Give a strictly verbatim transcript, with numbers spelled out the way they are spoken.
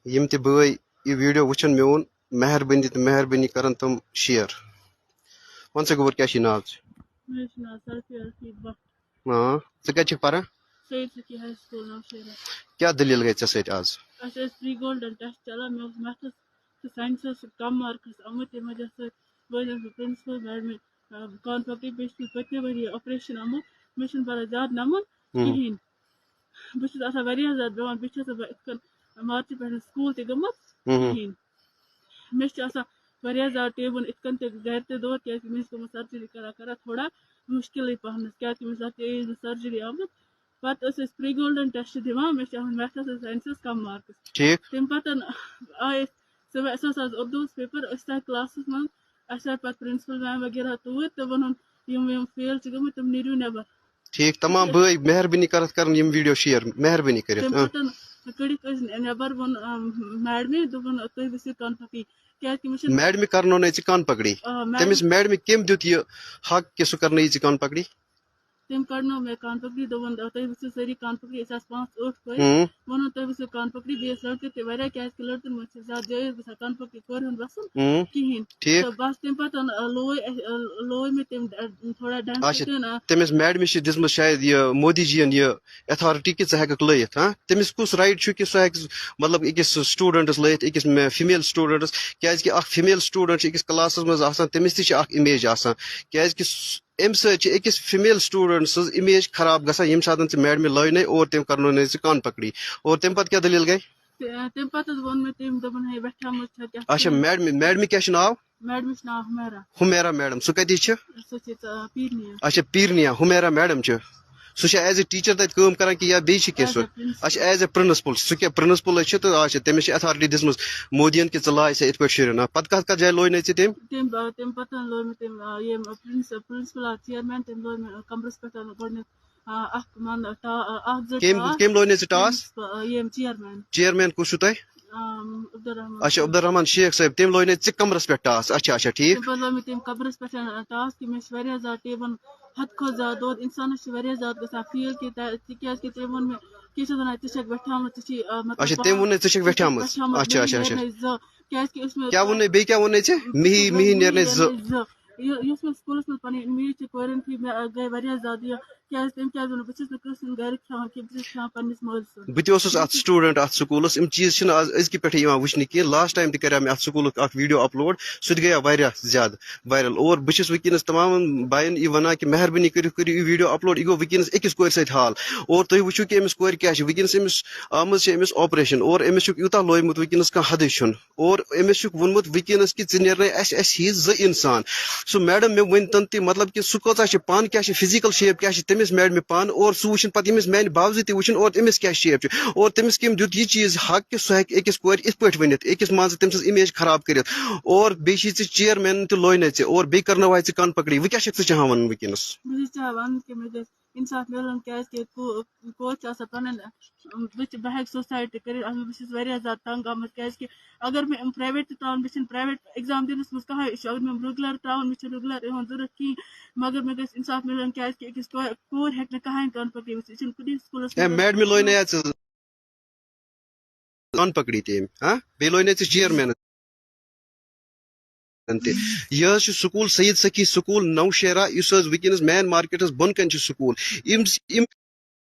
یِم تہِ بٲے یہِ ویٖڈیو وٕچھن میون، مہربٲنی تہٕ مہربٲنی کرن تِم شِیر۔ وَن سا گوٚبُر، کیٛاہ چھُے ناو ژےٚ؟ مےٚ حظ چھُ ناو سرفی رفیق بٹ۔ آ، ژٕ کَتہِ چھُکھ پَران؟ سید سکی ہاے سکول نوشہرہ۔ کیٛاہ دٔلیٖل گٔے ژےٚ سۭتۍ آز؟ اَسہِ ٲسۍ پری گولڈن ٹیسٹ چلان، مےٚ اوس میتھس تہٕ ساینسس کم مارکس آمٕتۍ، تَمہِ وجہ سۭتۍ وٲژٕس بہٕ پرنسپل میڈمہِ، آ، کانفرنس، بیٚیہِ چھُ مےٚ پٔتمہِ ؤری آپریشن آمُت، مےٚ چھُنہٕ بَران زیادٕ نمبر ہُم۔ کِہیٖنۍ۔ بہٕ چھَس آسان واریاہ زیادٕ بیٚمار، بیٚیہِ چھَس بہٕ یِتھ کٔنۍ مارچہٕ پٮ۪ٹھ سکوٗل تہِ گٔمٕژ ہُم۔ کِہیٖنۍ۔ مےٚ چھِ آسان واریاہ زیادٕ ٹیبَن یِتھ کٔنۍ تہِ گَرِ تہِ دود، کیٛازِکہِ مےٚ چھِ گٔمٕژ سرجری کران کران تھوڑا مُشکِلٕے پَہنَس، کیٛازِکہِ مےٚ چھِ اَتھ ایج منٛز سرجری آمٕژ۔ پَتہٕ ٲسۍ أسۍ پری گولڈن ٹیسٹ دِوان، مےٚ چھِ آمٕتۍ میتھس تہٕ ساینسس کَم مارکس۔ ٹھیٖک۔ تَمہِ پَتہٕ آے أسۍ، سُہ سُہ اوس آز اردوٗہَس پیپر، أسۍ ژاے کلاسَس منٛز، اَسہِ آے پَتہٕ پرنسپل میم وغیرہ توٗرۍ تہٕ ووٚنُن، یِم یِم فیل چھِ گٔمٕتۍ، تِم نیٖرِو نٮ۪بر۔ ٹھیٖک، تمام بٲے مہربٲنی کٔرِتھ کرن یِم ویٖڈیو شِیر، مہربٲنی کٔرِتھ، تَمہِ اۭں۔ پَتہٕ کٔڑِکھ أسۍ نٮ۪بر، ووٚن، آ، میڈمہِ، دوٚپُن، "تُہۍ ؤسِو کانفرنس، کیٛازِکہِ مےٚ چھُنہٕ" میڈمہِ کرنو نَے ژٕ کانفرنس۔ آ، میڈم۔ تٔمِس میڈمہِ کٔمۍ دیُت یہِ حق کہِ سُہ کرنٲیی ژٕ کانفرنس؟ تٔمۍ کڑنو مےٚ کانفرنس، دوٚپُن، "آ، تُہۍ ؤسِو سٲری کانفرنس، أسۍ آسہٕ پانٛژھ ٲٹھ کورِ۔" ہُم۔ ووٚنُن، "تُہۍ ؤسِو کانفرنس"، بیٚیہِ ٲسۍ لڑکہٕ تہِ واریاہ، کیٛازِکہِ لڑکن منٛز چھِ زیادٕ جٲیز گژھان کانفرنس کورِ ہُنٛد وَسُن ہُم۔ کِہیٖنۍ۔ ٹھیٖک۔ تہٕ بس تَمہِ پَتہٕ، آ، لوے اَسہِ، آ، لوے مےٚ تٔمۍ، آ، تھوڑا ڈنٛگ اچھا، سۭتۍ، آ۔ تٔمِس میڈمہِ چھِ دِژمٕژ شاید یہِ مودی جی یَن یہِ اتھارٹی کہِ ژٕ ہٮ۪ککھ لٲیِتھ، ہاں؟ تٔمِس کُس رایٹ چھُ کہِ سُہ ہٮ۪کہِ، مطلب، أکِس سٹوڈنٹس لٲیِتھ، أکِس فیمیل سٹوڈنٹس؟ کیٛازِکہِ اکھ فیمیل سٹوڈنٹ چھِ أکِس کلاسس منٛز آسان، تٔمِس تہِ چھِ اکھ امیج آسان، کیٛازِکہِ س-، اَمہِ سۭتۍ چھِ أکِس فیمیل سٹوڈنٹ سٕنٛز امیج خراب گژھان، ییٚمہِ ساتہٕ ژٕ میڈمہِ لٲنَے اور تٔمۍ کرنو نَے ژٕ کانفرنس۔ اور تَمہِ پَتہٕ کیٛاہ دٔلیٖل گٔے؟ تہٕ، آ، تَمہِ پَتہٕ حظ ووٚن مےٚ تٔمۍ، دوٚپُن، "ہے، وٮ۪ٹھیٛامٕژ چھےٚ کیٛاہ اچھا، تام؟" میڈمہِ، میڈمہِ کیٛاہ چھُ ناو؟ میڈمہِ چھُ ناو حُمیرا۔ حُمیرا میڈم، سُہ کَتِچ چھِ؟ سۄ چھِ، آ، پیٖرنہِ۔ اچھا، پیٖرنہِ، حُمیرا میڈم چھِ۔ سُہ چھِ as a teacher تَتہِ کٲم کران کِنہٕ یا بیٚیہِ چھِ کینٛہہ سُہ؟ As a principal۔ اچھا، as a principal، سُہ کیٛاہ principal چھِ تہٕ اچھا، تٔمِس چھِ اتھارٹی دِژمٕژ مودیَن کہِ ژٕ لاے سا یِتھ پٲٹھۍ شُرٮ۪ن۔ آ، پَتہٕ کَتھ کَتھ جایہِ لوے نَے ژےٚ تٔمۍ؟ تَمہِ، آ، تَمہِ پَتہٕ لوے مےٚ تٔمۍ، آ، ییٚمہِ پرنس-، پرنسپل آ، چیئرمین، تٔمۍ لوے مےٚ کَمرَس پٮ۪ٹھ گۄڈٕنیُک، آ، اکھ مان، آ، ٹا-، آ، اکھ زٕ کٔمۍ، ٹاس۔ کٔمۍ لوے نَے ژےٚ ٹاس؟ پرنسپل، آ، ییٚمۍ چیئرمین۔ چیئرمین کُس چھُ تۄہہِ؟ آم، عبدالرحمان۔ اچھا، عبدالرحمان شیخ صٲب، تٔمۍ لوے نَے ژےٚ کَمرَس پٮ۪ٹھ ٹاس۔ اچھا، اچھا، ٹھیٖک۔ تَمہِ پَتہٕ لوگ مےٚ تٔمۍ قبرَس پٮ۪ٹھ، آ، ٹاس کہِ مےٚ چھِ واریاہ زیادٕ ٹیبَن حد کھۄتہٕ زیادٕ دود۔ اِنسانَس چھِ واریاہ زیادٕ گژھان فیٖل کہِ تہ-، تِکیٛازِ کہِ تٔمۍ ووٚن مےٚ، کیٛاہ چھِ وَنان، ژٕ چھَکھ وٮ۪ٹھامٕژ، ژٕ چھی، آ، مطلب، اچھا، تٔمۍ ووٚن نَے ژٕ چھَکھ وٮ۪ٹھامٕژ۔ وٮ۪ٹھامٕژ، اچھا، مےٚ اچھا، اچھا۔ نیرنَے زٕ، کیٛازِ کہِ یُس مےٚ کیٛاہ ووٚن نَے بیٚیہِ، کیٛاہ ووٚن نَے ژےٚ؟ مِہی، مِہی نیرنَے زٕ۔ یہِ-، یُس مےٚ سکوٗلَس منٛز پَنٕنۍ اُمید چھِ کورٮ۪ن تھی، مےٚ گٔے واریاہ زیادٕ یہِ، کیٛازِ تٔمۍ کیٛازِ ووٚنُن، بہٕ چھَس نہٕ کٲنٛسہِ ہُنٛد گَرِ کھٮ۪وان کینٛہہ، بہٕ چھَس کھٮ۪وان پنٛنِس مٲلۍ سُنٛد۔ بہٕ تہِ اوسُس اَتھ student اَتھ سکوٗلَس۔ یِم چیٖز چھِنہٕ آز أزکہِ پٮ۪ٹھٕ یِوان وٕچھنہٕ کینٛہہ۔ Last time تہِ کَریو مےٚ اَتھ سکوٗلُک اَکھ video upload، سُہ تہِ گٔیو واریاہ زیادٕ viral۔ اور بہٕ چھُس وٕنکیٚنَس تمام بایَن یہِ وَنان کہِ مہربٲنی کٔرِو، کٔرِو یہِ video upload۔ یہِ گوٚو وٕنکیٚنَس أکِس کورِ سۭتۍ حال۔ اور تُہۍ وٕچھِو کہِ أمِس کورِ کیٛاہ چھِ۔ وٕنکیٚنَس أمِس آمٕژ چھِ أمِس operation، اور أمِس چھُکھ یوٗتاہ لویمُت وٕنکیٚنَس کانٛہہ حدٕے چھُنہٕ۔ اور أمِس چھُکھ ووٚنمُت وٕنکیٚنَس کہِ ژٕ نیرنَے اَسہِ، اَسہِ ہی زٕ اِنسان۔ سُہ میڈم مےٚ ؤنۍ تَن تہِ، مطلب کہِ سُہ کۭژاہ چھِ پانہٕ، کیٛاہ چھِ physical shape، کیٛاہ چھِ تٔمِس میڈمہِ پانہٕ، اور سُہ وٕچھِنۍ پَتہٕ ییٚمِس میانہِ باوجوٗد تہِ وٕچھِنۍ، اور أمِس کیٛاہ shape چھِ، اور تٔمِس کٔمۍ دیُت یہِ چیٖز حق کہِ سُہ ہٮ۪کہِ أکِس کورِ یِتھ پٲٹھۍ ؤنِتھ، أکِس مان ژٕ تٔمۍ سٕنٛز image خراب کٔرِتھ۔ اور بیٚیہِ چھِ ژےٚ چیئرمینَن تہِ لوے نَے ژےٚ، اور بیٚیہِ کَرنٲوہَے ژٕ کَن پکڑی۔ وۄنۍ کیٛاہ چھَکھ ژٕ چاہان وَنُن وٕنکیٚنَس؟ بہٕ چھَس چاہان وَنُن کہِ مےٚ گژھِ اِنصاف میلُن، کیٛازِکہِ کو-، کورِ چھِ آسان پَنٕنۍ، بہٕ تہِ، بہٕ ہٮ۪کہٕ society کٔرِتھ، اَتھ منٛز بہٕ چھَس واریاہ زیادٕ تنٛگ آمٕژ، کیٛازِکہِ اگر مےٚ یِم private تہِ ترٛاوَن، مےٚ چھِنہٕ private exam دِنَس منٛز کانٛہہ issue، اگر مےٚ یِم regular ترٛاوَن، مےٚ چھِنہٕ regular یِوان ضوٚرَتھ کِہیٖنۍ، مگر مےٚ گژھِ اِنصاف میلُن، کیٛازِکہِ أکِس کورِ، کوٗر ہٮ۪کہِ نہٕ کٕہٕنۍ کَن پَکڑی وٕچھِتھ، یہِ چھِنہٕ کُنہِ سکوٗلَس ہے، منٛز میڈمہِ لوے نَے ژٕ کَن پکڑی تٔمۍ، ہاں؟ بیٚیہِ لوے نَے ژٕ چیئرمینَن تہِ۔ یہِ حظ چھُ سکوٗل سید سخی سکوٗل نوشہرہ، یُس حظ وٕنکیٚنَس مین مارکیٹَس بۄن کَنہِ چھُ سکوٗل۔ یِم، یِم